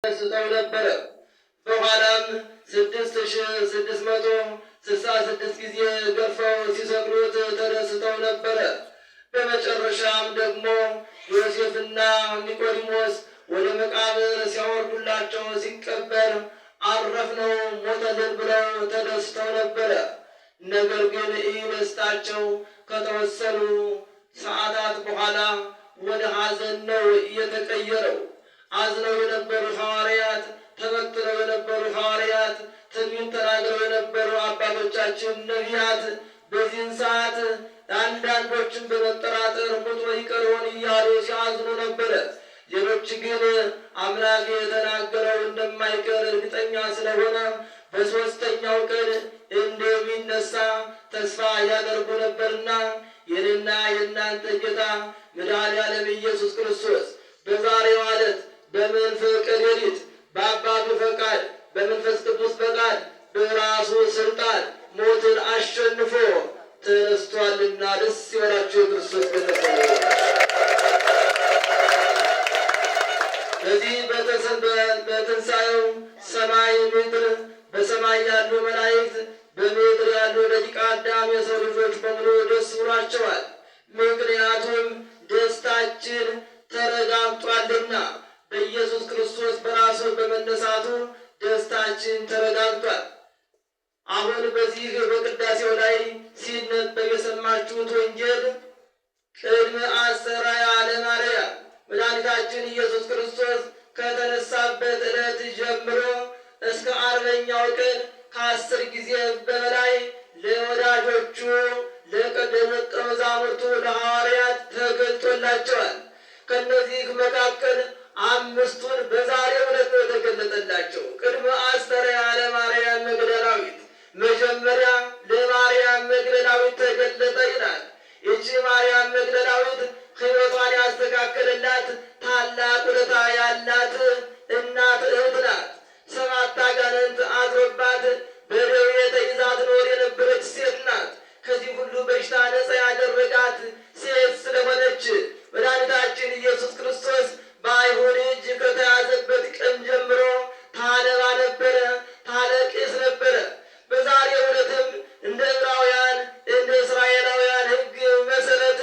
ተደስተው ነበረ። በኋላም 6666 ጊዜ ገርፈው ሲሰቅሉት ተደስተው ነበረ። በመጨረሻም ደግሞ ዮሴፍና ኒቆዲሞስ ወደ መቃብር ሲያወርዱላቸው ሲቀበር አረፍነው ሞተልን ብለው ተደስተው ነበረ። ነገር ግን ይህ ደስታቸው ከተወሰኑ ሰዓታት በኋላ ወደ ሐዘን ነው የተቀየረው። አዝነው የነበሩ ሐዋርያት፣ ተበትነው የነበሩ ሐዋርያት፣ ትንቢት ተናግረው የነበሩ አባቶቻችን ነቢያት በዚህን ሰዓት አንዳንዶችን በመጠራጠር ሙቶ ይቀር ይሆን እያሉ ሲያዝኑ ነበረ። ሌሎች ግን አምላክ የተናገረው እንደማይቀር እርግጠኛ ስለሆነ በሦስተኛው ቀን እንደሚነሳ ተስፋ ያደርጉ ነበርና የኔና የእናንተ ጌታ መድኃኔዓለም ኢየሱስ ክርስቶስ በዛሬው ዕለት በመንፈቀ ሌሊት በአባቱ ፈቃድ በመንፈስ ቅዱስ ፈቃድ በራሱ ስልጣን ሞትን አሸንፎ ተነስቷልና ደስ ይበላችሁ የክርስቶስ ቤተሰቦች። በዚህ በትንሣኤው ሰማይ ምድር፣ በሰማይ ያሉ መላእክት፣ በምድር ያሉ ደቂቀ አዳም የሰው ልጆች በሙሉ ደስ ብሏቸዋል። ምክንያቱም ደስታችን ተረጋግጧልና በኢየሱስ ክርስቶስ በራሱ በመነሳቱ ደስታችን ተረጋግጧል። አሁን በዚህ በቅዳሴው ላይ ሲነበብ የሰማችሁት ወንጌል ቅድመ አስተርአያ ለማርያም መድኃኒታችን ኢየሱስ ክርስቶስ ከተነሳበት ዕለት ጀምሮ እስከ አርበኛው ቀን ከ10 ጊዜ በላይ ለወዳጆቹ ለደቀ መዛሙርቱ ለሐዋርያት ተገልጦላቸዋል። ከእነዚህ መካከል አምስቱን በዛሬው ዕለት ነው የተገለጠላቸው። ቅድመ አስተርአያ ለማርያም መግደላዊት፣ መጀመሪያ ለማርያም መግደላዊት ተገለጠ ይላል። ይቺ ማርያም መግደላዊት ሕይወቷን ያስተካከለላት ታላቅ ውለታ ያላት እናት እህት ናት። 7 አጋንንት አድሮባት በደዌ ተይዛ ትኖር የነበረች ሴት ናት። ከዚህ ሁሉ በሽታ ነፃ ያደረጋት ሴት ስለሆነች መድኃኒታችን ኢየሱስ ክርስቶስ በአይሁድ እጅ ከተያዘበት ቀን ጀምሮ ታነባ ነበረ፣ ታለቅስ ነበረ። በዛሬው ዕለትም እንደ ዕብራውያን እንደ እስራኤላውያን ሕግ መሰረት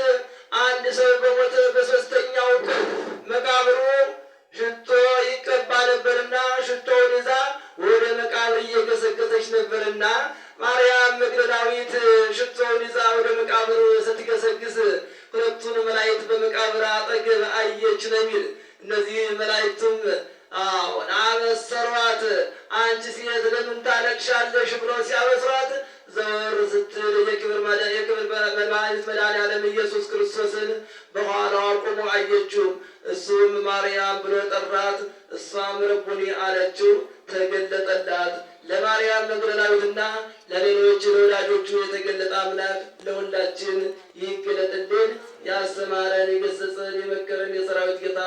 አንድ ሰው በሞተ በሦስተኛው ቀን መቃብሩ ሽቶ ይቀባ ነበርና ሽቶውን ይዛ ወደ መቃብር እየገሰገሰች ነበርና ማርያም መግደላዊት ሽቶውን ይዛ ወደ መቃብሩ ስትገሰግስ ሁለቱን መላእክት በመቃብር አጠገብ አየች ነው የሚል። እነዚህ መላእክቱም አዎን አበሰሯት። አንቺ ሴት ለምን ታለቅሻለሽ ብሎ ሲያበስሯት ዘወር ስትል የክብር መድኃኒት መድኃኔዓለም ኢየሱስ ክርስቶስን በኋላዋ ቆሞ አየችው። እሱም ማርያም ብሎ ጠራት። እሷም ረቡኒ አለችው። ተገለጠላት። ለማርያም መግደላዊትና ለሌሎች ለወዳጆቹ የተገለጠ አምላክ ለሁላችን ይገለጥልን። ያስተማረን፣ የገሰጸን፣ የመከረን የሰራዊት ጌታ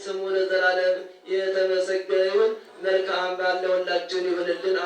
ስሙ ለዘላለም የተመሰገነ ይሁን። መልካም ባለ ሁላችን ይሁንልን።